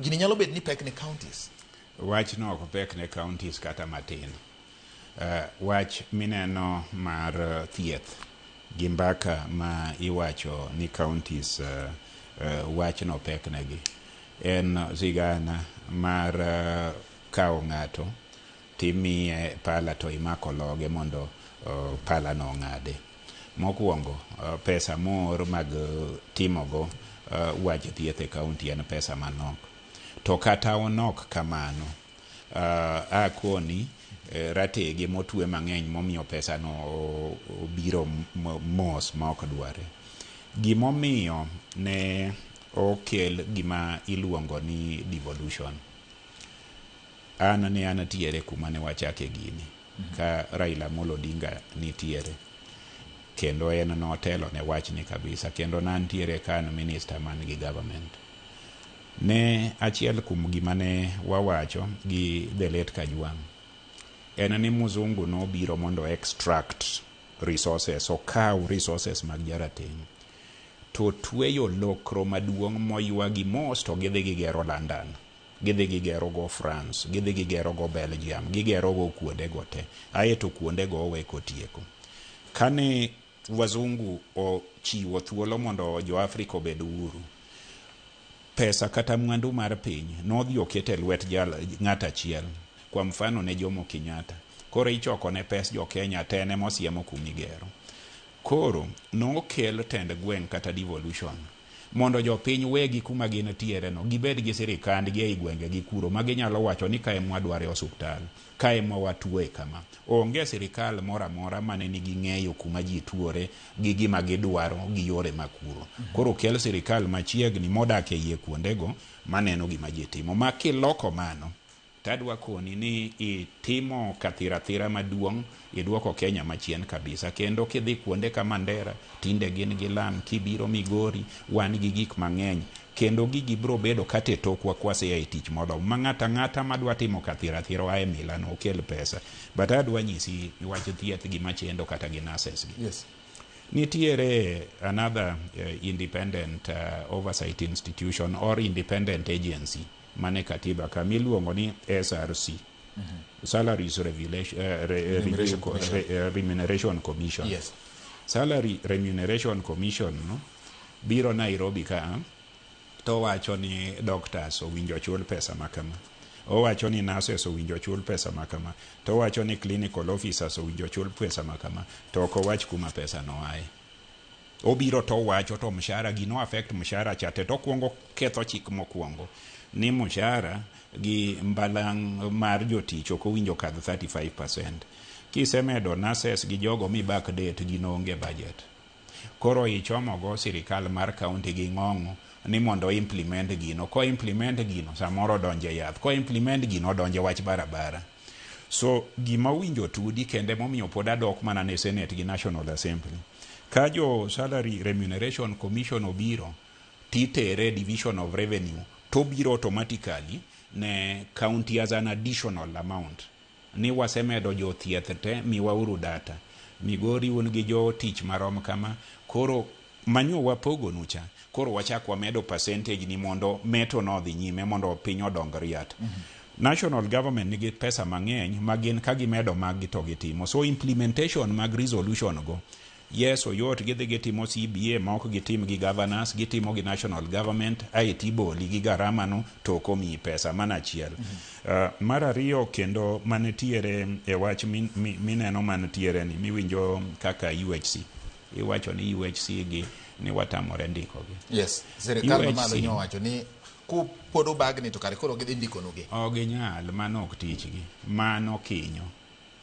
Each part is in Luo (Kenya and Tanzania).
Gini nyalo bet ni pek ne counties. Wachno ok pek ne counties kata matin. Wach mineno mar thieth gi mbaka ma iwacho ni counties wachno pek negi en sigana mar kawo ng'ato timiye pala to imako loge mondo pala no ong'ade. Mokwongo, pesa moor mag timogo wach thieth e county en pesa manok. To kata onok kamano, akoni ratege motwe mang'eny momiyo pesa no obiro mos ma ok dware. Gimomiyo ne okel gima iluongo ni devolution. An ne antiere kuma ne wachake gini ka Raila Amolo Odinga nitiere kendo en notelo ne wachni kabisa kendo nantiere ka an minister man gi government. Ne achiel kuom gima ne wawacho gi the late Kajwang' en ni mzungu nobiro mondo extract resources, okaw resources mag jarateng' to tweyo lokro maduong' moywagi mos to gidhi gigero London, gidhi gigero go France, gidhi gigero go Belgium, gigero go kuonde go te. Aeto kuonde go owe kotieko. Kane wazungu ochiwo thuolo mondo jo Afrika obed uhuru, pesa kata mwandu mar piny nodhi oket e lwet jal ng'at achiel. Kwa mfano ne Jomo Kenyatta. Koro ichoko ne pes jo Kenya te en emosiemo kumigero. Koro nokel tend gweng' kata devolution mondo jopiny wegi kuma gintiere no gibed gi sirikandgi ei gwenge gi kuro ma ginyalo wacho ni kae mwadware osuptal, kae ma watuoe kama. Onge sirikal moro amora mane nigi ng'eyo kuma ji tuore gi gima gidwaro gi yore ma kuro. Koro kel sirikal machiegni modak e iye kuondego maneno gima ji timo. Ma kiloko mano, tadwa koni ni itimo kathirathira maduong' iduoko Kenya machien kabisa. Kendo kidhi kuonde ka Mandera, tinde gin gi lam, kibiro Migori, wan gi gik mang'eny. Kendo gigi biro bedo kata e tokwa kwasea e tich molomo. Ma ng'ato ang'ata madwa timo kathirathira oa e milano okel pesa. But adwa nyisi wach thieth gima chendo kata gi nurses gi. Nitiere another independent oversight institution or independent agency mane katiba ka miluongo ni SRC. Salaries Revelation, Remuneration Commission. Remuneration Commission. Salary Remuneration Commission no biro Nairobi ka to wacho ni doctors owinjo chul pesa makama. Owacho ni nurses owinjo chul pesa makama. To owacho ni clinical officers owinjo chul pesa makama. To ok owach kuma pesa no ae. Obiro to owacho to mshahara gino affect mshahara cha te to okwongo ketho chik mokwongo ni mshahara gi mbalang' mar jotich ok owinjo kadh 35%. Kisemedo nurses gi jogo mi backdate gino onge budget. Koro ichomo go sirikal mar county gi ng'ong'o ni mondo implement gino. Ko implement gino, samoro donje yath. Ko implement gino, donje wach barabara. So gima owinjo tudi kende momiyo pod adok mana ne Senate gi National Assembly. Ka jo Salary Remuneration Commission obiro, titere Division of Revenue, to biro automatically ne county as an additional amount. Ni wasemedo jothieth te, miwauru data. Migori un gi jotich marom kama, koro manyo wapogonu cha, koro wachak wamedo percentage ni mondo meto no odhi nyime mondo piny odong riat. National government nigi pesa mang'eny ma gin ka gimedo mag gi to gitimo. So implementation mag resolution go, yes oyot gidhi gitimo CBA ma ok gitim gi governors, gitimo gi national government, ae tiboli gi garama no to ok omiyi pesa, mano achiel. Mar ariyo kendo mantiere e wach mineno mantiere ni miwinjo kaka UHC. Iwacho ni UHC gi ni watamore ndikogi. Yes, sirikal mamalo nyo wacho ni kupod ubagni to kare koro gidhi ndikonugi. Ok ginyal, mano ok tichgi. Mano kinyo.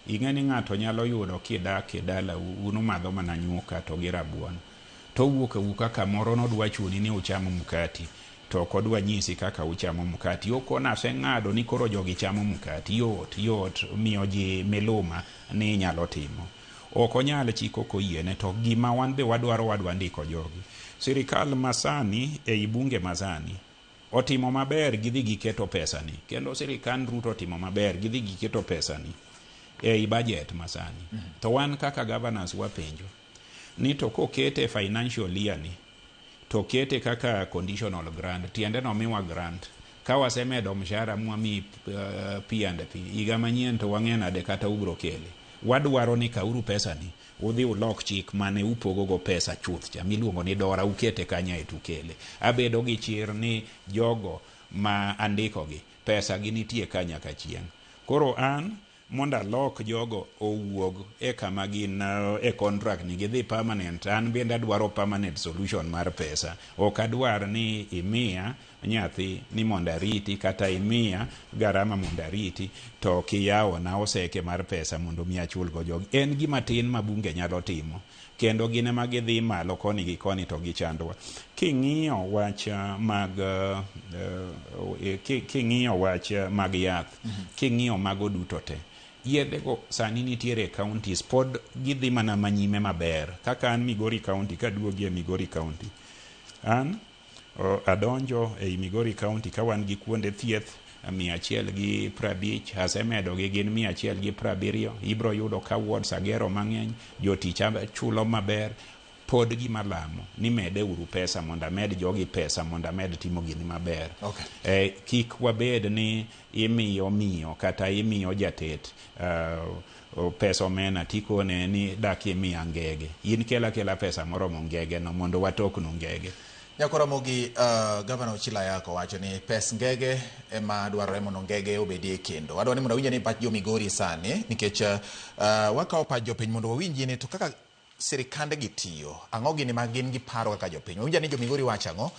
Ing'e ni ng'ato nyalo yudo kidak e dalau, un umadho mana nyuka to gi rabuon. To owuok awuoka kamoro nodwa chuni ni ucham mkati. To ok odwa nyisi kaka uchamo mkati. Okona aseng'ado ni koro jogi chamo mkati. Yot, yot miyo ji miluma ni inyalo timo. Ok onyal chiko koyiene to gima wan be wadwaro wadwa ndiko jogi. Sirikal masani ei bunge masani otimo maber gidhi giketo pesa ni kendo sirikand Ruto otimo maber gidhi giketo pesa ni ei budget masani. To wan kaka governors wapenjo ni to kokete financial year ni to kete kaka conditional grant tiende no miwa grant. Ka wasemedo mshahara mwami P&P higa manyien, to wang'e nade kata ubro kele? Wadwaro ni kauru pesa ni udhi ulok chik mane upogo go pesa chuth cha miluongo ni dora, ukete kanya e tukele. Abedo gi chir ni jogo ma andikogi pesa gi nitie ka nyaka chieng'. Koro an mondo alok jogo owuog e kama gin e contract ni gidhi permanent, an bende adwaro permanent solution mar pesa. Ok adwar ni imiya nyathi ni mondo ariti, kata imiya garama mondo ariti, to kiyawona oseke mar pesa mondo mi achulgo jogi. En gima tin ma bunge nyalo timo, kendo gin ema gidhi malo koni gi koni to gichandwa. King'iyo wach mag king'iyo wach mag yath, king'iyo mago duto te, yedhego sani nitiere e counties, pod gidhi mana manyime maber. Kaka an Migori County, kaduogi e Migori County, an adonjo ei Migori County ka wan gi kuonde thieth 150, asemedogi gin 170. Ibro yudo ka wards agero mang'eny, jotich chulo maber. Pod gima lamo ni mede uru pesa mondo amed jogi pesa mondo amed timo gini maber. Kik wabed ni imiyo miyo kata imiyo jatet pesa omena tikone ni dak imiya ngege. In kela kela pesa moromo ngege no mondo watoknu ngege. Nyakoramogi, Gavana Ochila Ayako wacho ni pes ngege ema dwarore mondo ngege obedie kendo. Adwa ni mondo awinj ni pach jo Migori sani, nikech wakawo pach jopiny mondo wawinji ni to kaka sirikande gi tiyo, ang'o gini ma gin giparo kaka jopiny. Wawinj ni jo Migori wacho ang'o.